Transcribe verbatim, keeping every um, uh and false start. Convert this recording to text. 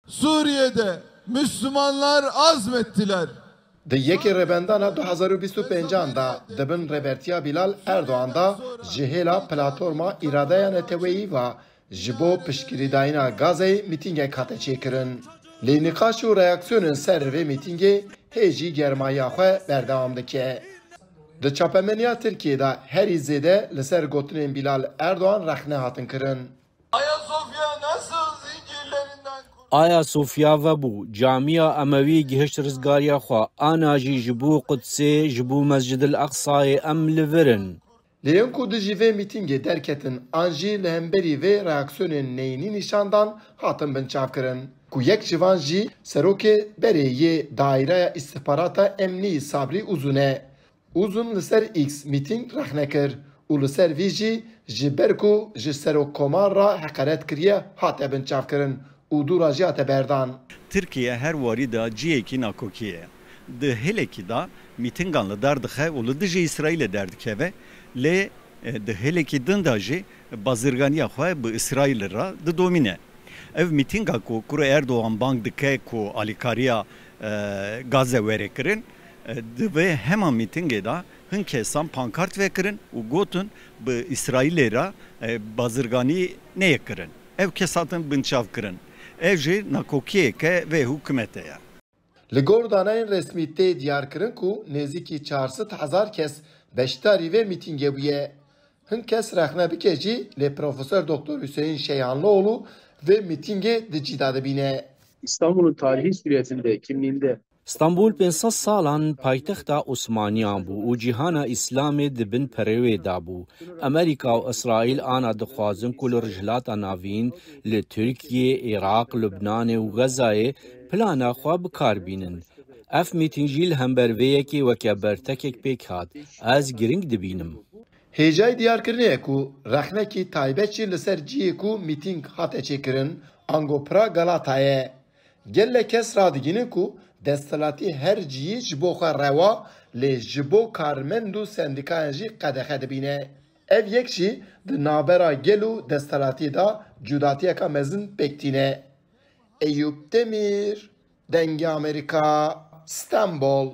Suriye'de Müslümanlar azmettiler. Di yekê Rêbendana du hezar û bîst û pêncan de di bin rêbertiya Bilal Erdoğan de ji hêla Platforma Îradeya Neteweyî ve ji bo piştgirîdayîna Gazeyê mîtîngek hate çêkirin. Lê nîqaş û reaksiyonên ser vê mîtîngê hê jî germahiya xwe berdewam dike. Di çapemeniya Tirkiyê de herî zêde li ser gotinên Bilal Erdoğan rexne hatin kirin. Ayasofya nasıl zincirlerinden Ayasofya vebû, Camiya Emewî gihişt rizgariya xwe, ana jî ji bo Qudsê, ji bo Mescid el Aqsayê em li vir in. Lê yên ku dijî vê mîtîngê derketin an jî li hemberî vê reaksiyonên neyînî nîşan dan, hatin binçavkirin. Ku yek ji van jî serokê berê yê Daîreya Îstixbarata Emnî Sabrî Uzun e. Uzun li ser X mîtîng rexne kir û li ser vî jî ji ber ku ji serokkomar re heqeret kiriye hate binçavkirin û dû re jî hate berdan. Tirkiye her warî de cihekî nakokî ye. Di hêlekî de mîtîngan li dar dixe û li dijî Îsraîlê derdikeve, lê, e, di hêlekî din de jî bazirganiya xwe bi Îsraîlê re didomîne. Ev mîtînga ku Kurê Erdogan bang dike ku alîkariya, e, Gaze were kirin, e, di vê hema mîtîngê de hin kesan pankart vekirin û gotin bi Îsraîlê re, e, bazirganî neyê kirin. Ev kes hatin binçavkirin. Ev jî nakokiyeke vê hikûmetê ye. Li gor daneyên resmî tê diyarkirin ku nêzîkî çar sed hezar kes beşdarî vê mîtîngê bûye. Hin kes rexne bike jî lê Profesor Doktor Hüseyin Şeyhanlıoğlu vê mîtîngê di cî de dibîne. İstanbul'un tarihi süresinde kimliğinde Stenbul pênc sed salan paytexta Osmaniyan bû û cîhana Îslamê di bin perê wê de bû. Amerîka û Îsraîl ana dixwazin ku li Rojhilata Navîn, li Tirkiye, Iraq, Lubnanê û Gazayê plana xwe bi kar bînin. Ev mîtîng jî li hember vê yekê weke bertekek pêk hat. Ez giring dibînim. Hêjayî diyarkirinê ye ku rexnekî taybet jî li ser cihê ku mîtîng hate çêkirin, ango pira Galata ye. Gelek kes radigihînin ku desthilatî her cihî ji bo xwe rewa, lê ji bo karmend û sendîkayan jî qedexe dibîne. Ev yek jî di navbera gel û desthilatî de cudatiyeka mezin pêk tîne. Eyûp Demîr, Dengê Amerîka, Stenbol.